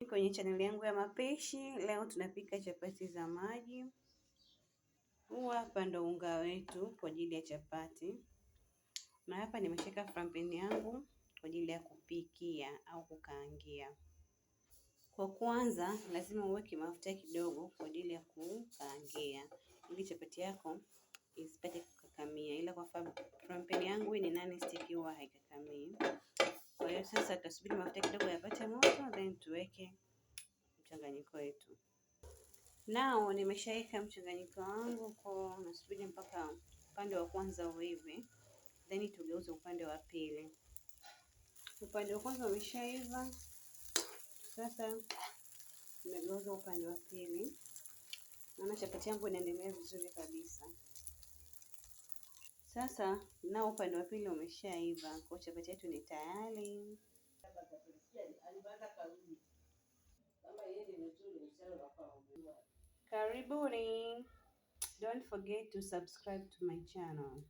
Kwenye chaneli yangu ya mapishi leo tunapika chapati za maji. Huu hapa ndo unga wetu kwa ajili ya chapati, na hapa nimeshika frypan yangu kwa ajili ya kupikia au kukaangia. Kwa kwanza, lazima uweke mafuta kidogo kwa ajili ya kukaangia ili chapati yako isipate kukakamia, ila kwa frypan yangu ni non stick huwa haikakamii. Kwa hiyo sasa tutasubiri mafuta kidogo yapate moto, then tuweke mchanganyiko wetu. Nao nimeshaweka mchanganyiko wangu, kwa nasubiri mpaka upande wa kwanza uive, then tugeuze upande wa pili. Upande wa kwanza umeshaiva, sasa nimegeuza upande wa pili. Naona chapati yangu inaendelea vizuri kabisa. Sasa nao upande wa pili umeshaiva, kwa chapati yetu ni tayari. Karibuni. Don't forget to subscribe to my channel.